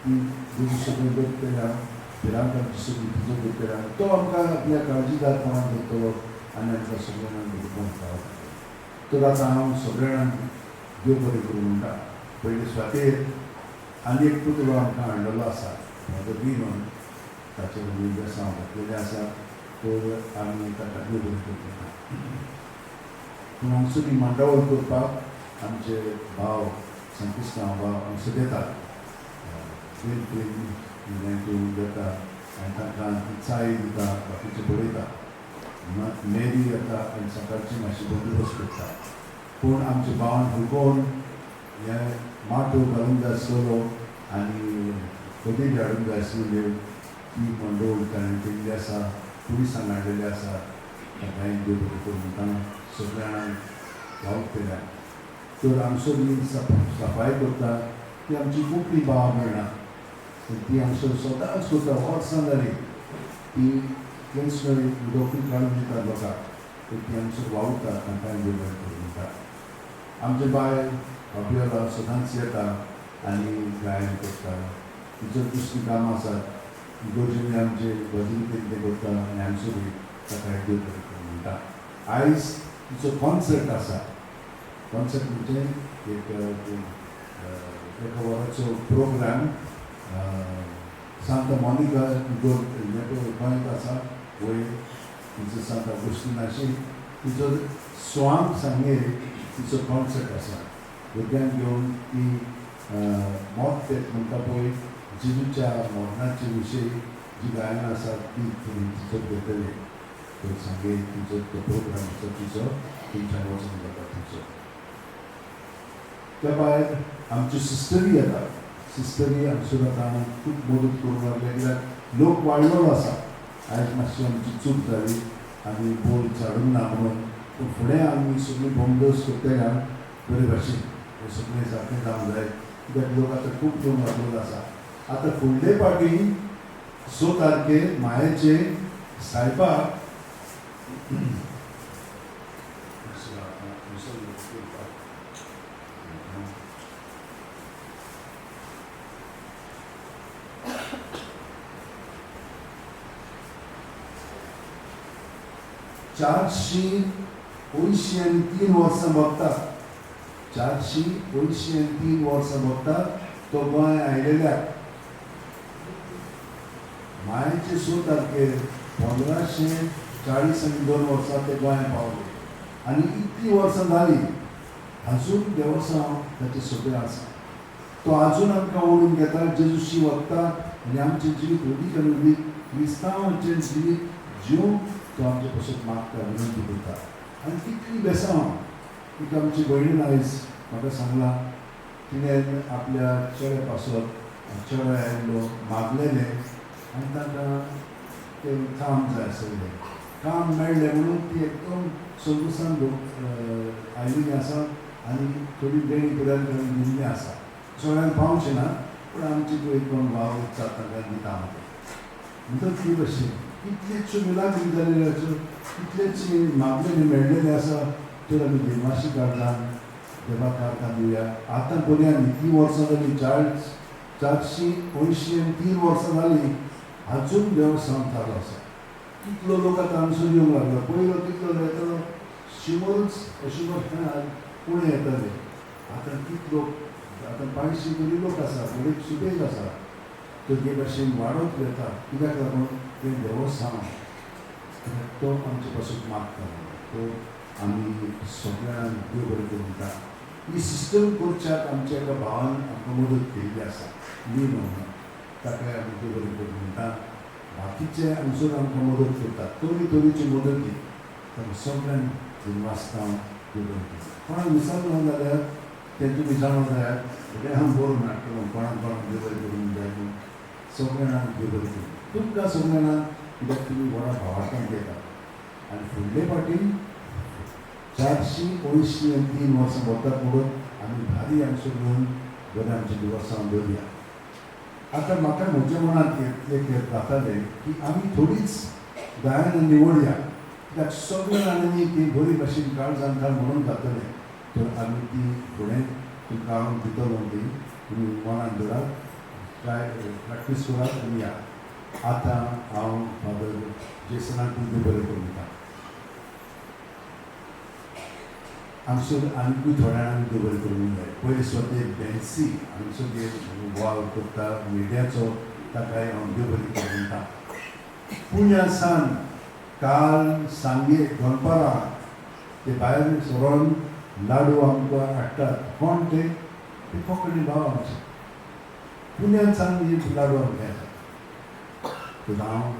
ती जेजू सगळें दवरतल्या, भिरांत आमची सगळी तिजो दवरतल्या. तो आमकां आपल्या काळजीदारपणान दवरतलो आनी आमकां सगळ्यांक बरोबर पावतलो. तर आतां हांव सगळ्यांक देव बरें करूं म्हणटा. पयले सुवातेर आनी एक पुतळो आमकां हाडलेलो आसा, फादर विनोद. ताचेर आमी बेसांव घातलेलें आसा. तर आमी ताका देव बरें करूं म्हणटा. पूण हांगसर ही मांडावळ करपाक आमचे भाव संकिस्तांव भाव हांगसर येतात. तीन तीन म्हयन्यांक येता आनी तांकां ती चाय दिता, बाकीचें बरयता. मेरी येता आनी सकाळची मातशी बंदोबस्त करता. पूण आमच्या भावान हुकोवन हें माटो घालूंक जाय आसलेलो आनी कदीर हाडूंक जाय आसलेल्यो ती मंडळ ताणें केल्ली आसा, पुलिसांक हाडलेली आसा. तांकां देव बरें करूं म्हणटा. सगळ्या जाणांक वावुरतल्या. तर हांगसर ही सफाय करता ती आमची कोंकणी भावां मेळना, पूण ती हांगसर सदांच करता. वर्सां जालीं ती तेंच न्हय उदकूय काडून दितात लोकांक, तर ती हांगसर वावुरतात. तांकां देव बरें करूं म्हणटा. आमचे बायल अभियोला सदांच येता आनी गायन करता. तिचो दुसरीं कामां आसात, इगर्जेनी आमचे भजन कितें करता आनी हांगसरूय ताका देव बरें करूं म्हणटा. आयज तिचो कॉन्सर्ट आसा. कॉन्सर्ट म्हणजे एक एका वराचो प्रोग्राम सांता मोनिका गोंयांत आसा वयर तिचो सांता अगुस्तिनाशी तिचो स्वांग सांगे तिचो कॉन्सर्ट आसा. भुरग्यांक घेवन ती मॉत तेत म्हणटा पळय, जेजूच्या मरणाचे विशयी जी गायनां आसात ती तिचो घेतले. तर सांगे तिचो तो प्रोग्राम आसा तिचो तुमच्या वचूंक जाता तिचो. त्या भायर आमच्यो सिस्टरी येतात. सिस्टरी हांगसर आतां खूब मदत करूंक लागले कित्याक लोक वाडलेलो आसा. आयज मातशी आमची चूक जाली, आमी बोल चाडूंक ना म्हणून. पूण फुडें आमी सगळीं बंदोबस्त करतले बरे भाशेन हें सगळें सारकें जावंक जाय कित्याक लोक आतां खूब येवंक लागलेलो आसा. आतां फुडले फावटी 6 तारखेर मायेचे सायबाक 483 वर्सां भोगतात. 483 वर्सां भोगतात तो गोंय आयलेल्याक. मायेचे 6 तारखेर 1542 वर्सां ते गोंयांत पावले आनी इतलीं वर्सां जालीं अजून देवसांव ताचें सगळें आसा. तो अजून आमकां ओडून घेता, जेजूशी वता आनी आमचें जिवीत अदीक आनी अदीक क्रिस्तांवांचें जिवीत जिवंक तो आमचे पसून मागता, विनंती करता. आनी कितली बेसांव एक आमची भयणीन आयज म्हाका सांगलां, तिणें आपल्या चेड्या पासत चेडो आयिल्लो मागलेलें आनी तांकां तें काम जाय आसलें काम मेळ्ळें म्हणून ती एकदम संतोशान आयिल्ली आसा आनी थोडी देणी पर्यंत ताणें दिल्ली आसा सगळ्यांक पावचें ना पूण आमची तो एक कोण वावर उरता तांकां दिता म्हणटच ती भशेन कितलेच मिलाग्री जाल्ले आसा कितलेच मागलेले मेळ्ळेले आसा तर आमी देवाशी कारणान देवा कारणान दिवया. आतां पळया न्ही 3 वर्सां जालीं 483 वर्सां जालीं आजून देवस्थान चालू आसा. कितलो लोक आतां हांगसर येवंक लागलो पयलो कितलो येतालो 100 100 उणें येताले आतां कितलो आतां 500 तरी लोक आसा बरे सुबेज आसा तर ते भाशेन वाडत वता कित्याक लागून तें देवस्थान कित्याक तो आमचे पासून मागता तो आमी सगळ्यांक देव बरें करूं दिता. ही सिस्टम करच्याक आमच्या एका भावान आमकां मदत केल्ली आसा न्ही म्हणून ताकाय आमी देव बरें करूं म्हणटा. बाकीचे हांगसर आमकां मदत करतात तरी तरेची मदत दी तांकां सगळ्यांक दिनवासता देव बरें करूं. कोणाक विसरलो जाल्यार तें तुमी जाणा जायात सगळें हांव बरोवन हाडटलो कोणाक कोणाक देव बरें करूंक जाय म्हूण सगळ्या जाणांक देव बरें करूं तुमकां सगळ्या जाणांक कित्याक तुमी व्हडा भावार्थान घेतात आनी फुडले फावटी 483 वर्सां वतात म्हणून आमी भारी हांगसर येवन बरें आमचें देवस्थान दवरया. आतां म्हाका म्हज्या मनांत एक जातालें की आमी थोडीच गायनां निवडया कित्याक सगळ्या जाणांनी ती बरी भाशेन काळजान म्हणून जातलें तर आमी ती फुडें तुमकां हांव दितलो ती तुमी मनान धरात ट्राय प्रॅक्टीस करात आनी या. आतां हांव फादर जेसनाक देव बरें करूं दिता. हांगसर आनीकूय थोड्या जाणांक देव बरें करूंक जाय. पयले सुवातेर बॅन्सी हांगसर जे वावर करता मिडियाचो ताकाय हांव देव बरें करूं दिता. पुण्या सान काल सांगे दनपारां ते भायर सरोन लाडू आमकां हाडटात कोण ते ते कोंकणी भाव आमचे पुण्यान सान हे लाडू आमकां येतात तर हांव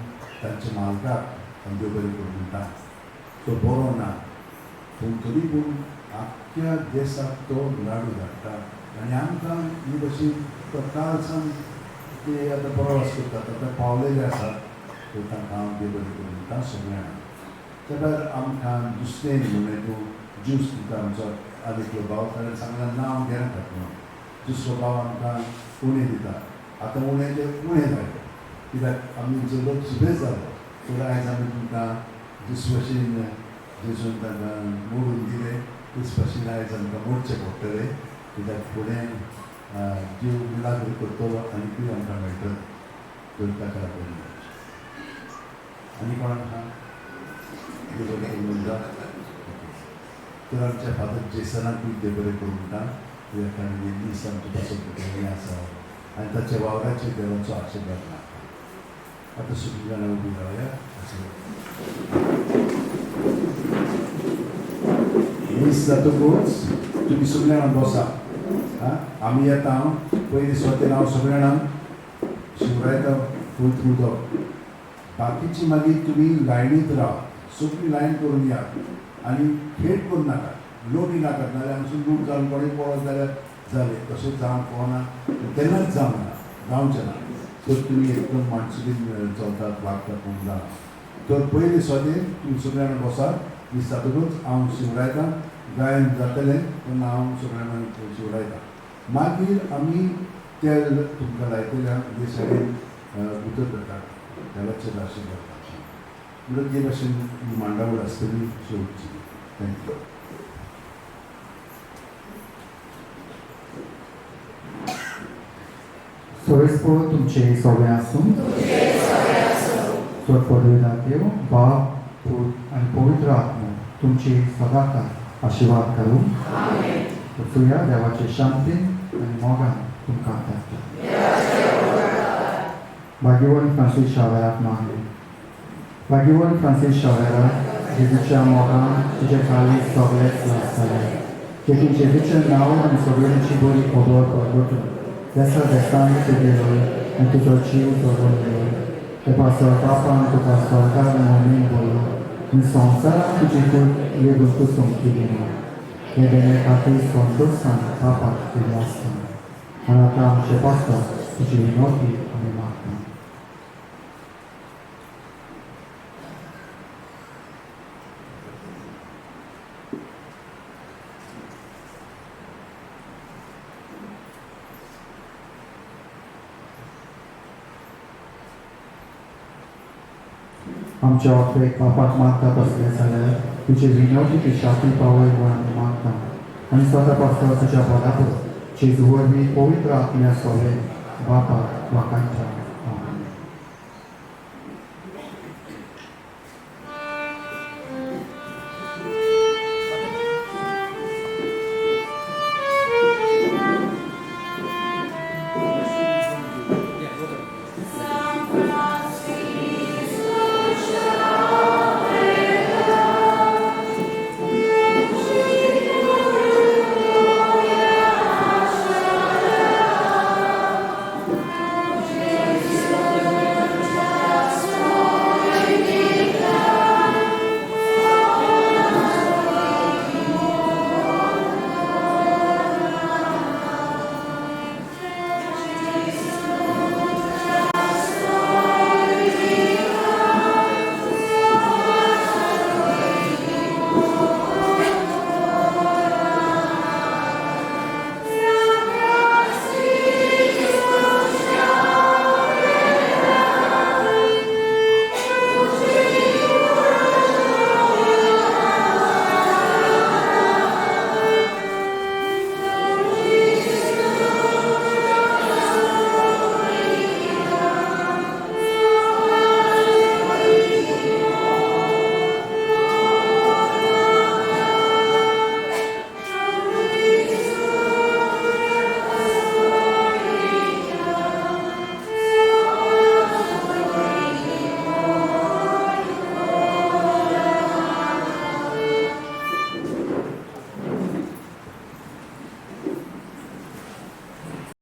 तांच्या मालकाक हांव देव बरें करूं म्हणटा. तो बरो ना पूण तरी पूण आख्ख्या देसाक तो लाडू धाडटा आनी आमकां ही भशेन तो काल सान ते आतां प्रवास करतात आतां पावलेले आसात तर तांकां हांव देव बरें करूं म्हणटा सगळ्यांक. त्या भायर आमकां दुसरें म्हणलें तूं ज्यूस दिता आमचो आनी भाव ताणें सांगलां नांव घेनाकात म्हणून दुसरो भाव आमकां उणें दिता आतां उणें ते उणें जालें कित्याक आमी लोक सुबेज जालो तर आयज आमी तुमकां दुसरे भशेन जेजून तांकां मोडून दिलें तेच भशेन आयज आमकां मोडचें पडटलें कित्याक फुडें जीव मिलाग्र करतलो आनीकूय आमकां मेळटलें तर ताका लागून आनी कोणाक आहा देव बरें करूं म्हणटा. तर आमच्या फादर जेसनाकूय देव बरें करूं म्हणटा कित्याक ताणें दीस आमचे पासून केल्लें आसा आनी ताच्या वावराचेर देवाचो आशिर्वाद लागता. आतां सगळीं जाणां उबी रावया. मीस जातकूच तुमी सगळ्या जाणां बसा आं आमी येता पयलीं सुवातेर हांव सगळ्या जाणांक शिवरायता पवित्र उदक बाकीची मागीर तुमी लायनीत राव सगळी लायन करून या आनी खेळ करूं नाकात लोटी नाकात नाजाल्यार हांगसून लूट जावन कोणूय पळत जाल्यार जालें तशें जावंक कोणा तेन्नाच जावंक ना जावचें ना तर तुमी एकदम माणसुकीन चलतात वागतात म्हणून जाणां. तर पयले सुवातेर तुमी सगळ्या जाणां बसात मीस जातकूच हांव शिवरायता गायन जातलें तेन्ना हांव सगळ्या जाणांक शिवरायता मागीर आमी तेल तुमकां लायतले हे सायडीन उतर करतात तेलाचेर आशिर्वाद म्हणून हे भाशेन ही मांडावळ आसतली शेवटची. Thank you. सोयस्पो तुमचे सगळें आसूं सोडपडवेला देव बाप पूत आनी पवित्र आत्मो तुमची सदांकाळ आशिर्वाद करूं. वचुया देवाचे शांतीन आनी मोगान तुमकां धाडटा. भाग्यवान फ्रांसीस शावेराक मागले. भाग्यवान फ्रांसीस शावेरा जेजूच्या मोगान तुजे काळीज सगळेच लागताले देखून जेजूचें नांव आनी सगळ्यांची बरी खबर परगटून देसा देसांनी तूं गेलो आनी तुजो जीव जगून गेलो. ते पासत बापान तुका स्वर्गार मोनीन बोलो आनी संवसारान तुजी कूड वेगून तूं सोंपतली ना. हे देणे खातीर संतोशान बापाक दिल्लें आसता आनी आतां आमचे पासत तुजी विनवती आमी मागता. आमच्या वाटेक बापाक मागता तसलें जाल्यार तुजी विनवती ती शाती पावय म्हूण आमी मागता आनी स्वता पासत तुज्या बराबर जेजू वरवीं पवित्र आत्म्या सोवे बापाक वाखाणटा.